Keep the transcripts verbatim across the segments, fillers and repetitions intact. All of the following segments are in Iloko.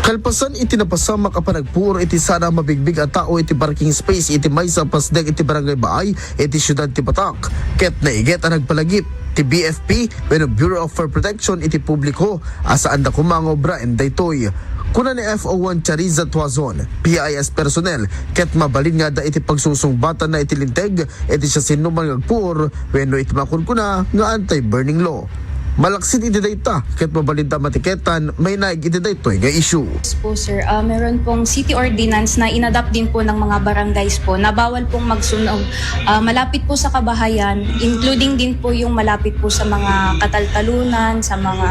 Kalpasan iti napasamak a panagpuor iti saan a mabigbig a tao iti parking space iti maysa a pasdek iti Barangay Baay iti siudad ti Batak, ket naiget a nagpalagip ti B F P wenno Bureau of Fire Protection iti publiko a saanda koma nga obraen daytoy. Kuna ni F O one Chariza Tuazon, P I S personnel, ket mabalin nga adda iti pagsusungbatanna iti linteg iti siasinoman nga agpuor wenno iti makunkuna nga anti-burning law. Malaksid iti dayta, ket mabalinta matiketan mainaig iti daytoy nga issue. Yes po, sir. Ah, meron pong city ordinance na inadapt din po ng mga barangays po na bawal pong magsunog, ah, malapit po sa kabahayan, including din po yung malapit po sa mga kataltalunan, sa mga,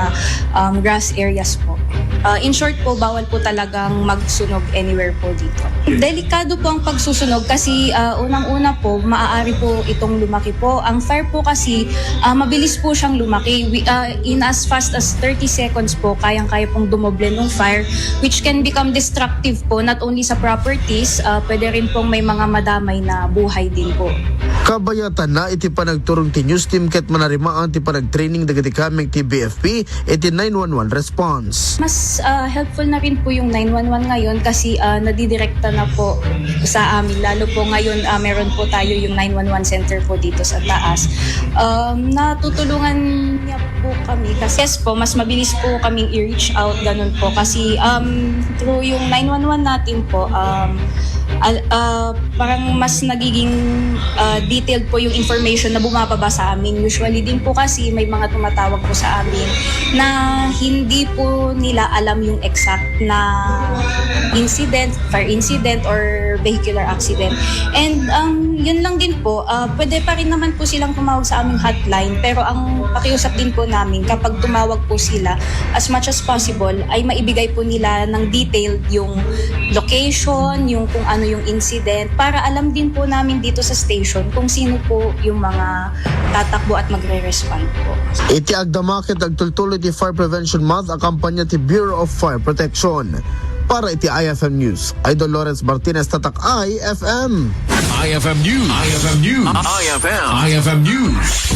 um, grass areas po. Ah, in short po, bawal po talagang magsunog anywhere po dito. Delikado po ang pagsusunog kasi, ah, unang-una po, maaari po itong lumaki po. Ang fire po kasi, ah, mabilis po siyang lumaki. We, ah, in as fast as thirty seconds po, kayang-kaya pong dumoble ng fire, which can become destructive po, not only sa properties, ah, pwede rin pong may mga madamay na buhay din po. Kabayatanna iti panagturong ti news team ket manarimaan ti panagtraining dagiti kameng ti B F P iti nine one one response. Mas, ah, helpful na rin po yung nine one one ngayon kasi, ah, nadidirekta na po sa amin. Lalo po ngayon, ah, meron po tayo yung nine one one center po dito sa taas. Um, natutulungan niya po kami kasi, yes po, mas mabilis po kaming i-reach out, ganun po. Kasi, um, through yung nine one one natin po, um, al- ah, parang mas nagiging, ah, detailed po yung information na bumababa sa amin. Usually din po kasi may mga tumatawag po sa amin na hindi po nila alam yung exact na incident, fire incident or vehicular accident. And, um, yun lang din po, ah, pwede pa rin naman po silang tumawag sa aming hotline, pero ang pakiusap din po namin, kapag tumawag po sila, as much as possible, ay maibigay po nila ng detailed yung location, yung kung ano yung incident, para alam din po namin dito sa station kung sino po yung mga tatakbo at magre-respond po. Iti agdama ket agtultuloy ti Fire Prevention Month a kampanya ti Bureau of Fire Protection. Para iti I F M News, Idol Lawrence Martinez, Tatak I F M. I F M News. I F M News. I F M. I F M News.